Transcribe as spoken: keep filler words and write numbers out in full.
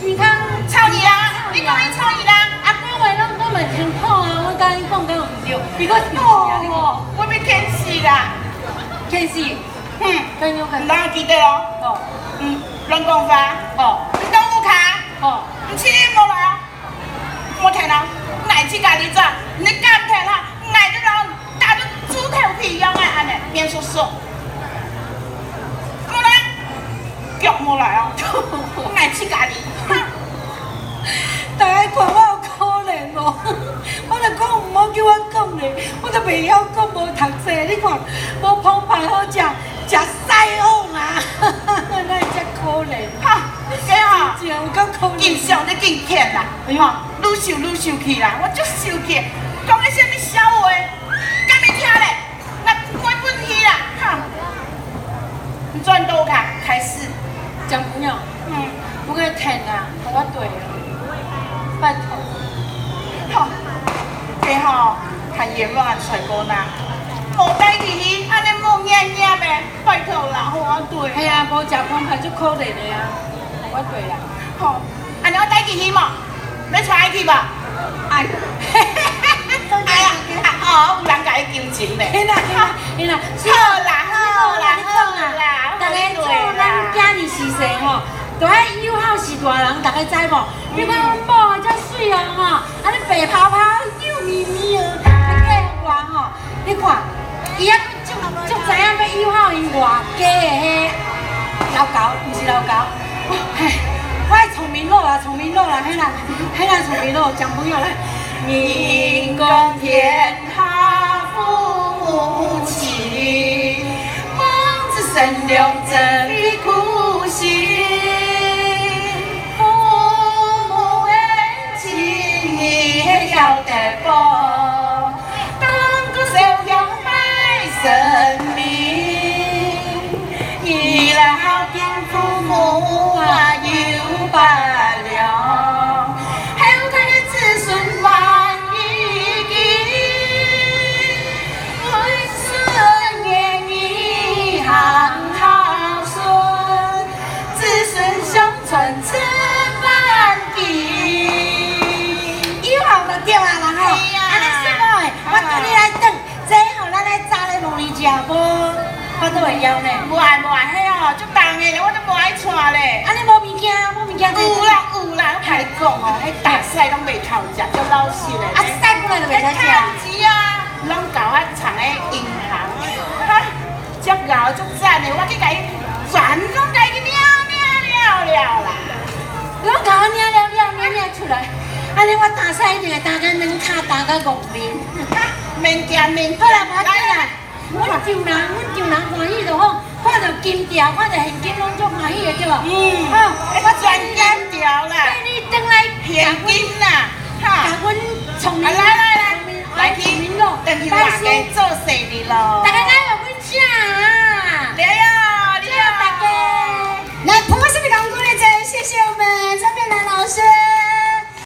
你看，臭耳啦，你講你臭耳啦，啊，講話攏講袂清楚啊，我甲你講敢有毋對？你講是毋是啊？你講，哦，我要譴死啦。譴死？哼，敢有看？毋通記得哦。哦。嗯，亂講話。哦。你當有卡？哦。你去無來啊？莫聽啊，𠊎自家己轉，你敢聽啊？𠊎就摎 打到豬頭皮樣啊，恁呢，面熟熟。過來，腳無來哦，𠊎自家哩。大家看我有可憐無？我就講毋好叫我講咧，我都袂曉講，無讀冊。你看，無澎湃好食，食屎甕啊，哪會遮可憐？哈，你這吼，真正有夠可憐。緊想你緊譴啦，哎喲，愈想愈受氣啦，我足受氣。講个啥物笑話？ 敢會聽咧？𠊎毋會分你啦，哈！你轉到屋下，開始。江朋友，嗯。毋愛停啊，予我綴啊，拜託。吼，這吼，還冤枉啊，衰哥吶，無帶佢去，恁呢無影影咩？ 拜託啦，予我綴。係啊，無食飯飯足可憐个啊，予我綴啦。吼，恁呢我帶佢去無？欲𤆬佢去無？哎，哎呀，啊，哦，有人共伊求情咧。係啦，係啦，係啦。好啦，好啦，好啦，大家做咱囝兒序細吼，都愛有孝是大人，大家知無？你看阮某遮媠哦吼，恁呢白泡泡，幼咪咪哦，還嫁予我吼。 你看，伊也足，足知影欲有孝，𪜶外家个彼老狗，毋是老狗。哦，嘿，我愛聰明佬啊，聰明佬啦，嘿啦，嘿啦，聰明佬，講朋友來。人講天下父母親，望子成龍真為苦心。父母恩情，你曉得無？ 當作燒香拜神明，你來孝敬父母啊，有百了，後代个子孫還已經，為孫言語行孝順，子孫相傳千萬代。有孝就對啊啦吼，係啊。恁呢細妹仔，我綴你來轉。 這吼，咱來炸咧滷肉食無？我都會枵呢。無愛無愛，彼吼，足重个咧，我都無愛𤆬咧。啊，你無物件，無物件。有啦有啦，我共你講哦，彼大屎攏袂透食，足老實咧。啊，屎本來就袂使食。較毋是啊，攏共我藏咧銀行，哈，足𠢕足讚的，我去共伊轉，攏共伊領領了了啦。攏共我領了了，領領出來。 按呢我大屎一定會焦甲軟跤，焦甲戇面。免驚免驚。好啦，無要緊啦。阮丈人，阮丈人歡喜就好，看著金條，看著現金攏足歡喜的，對無？嗯，好，我轉金條啦。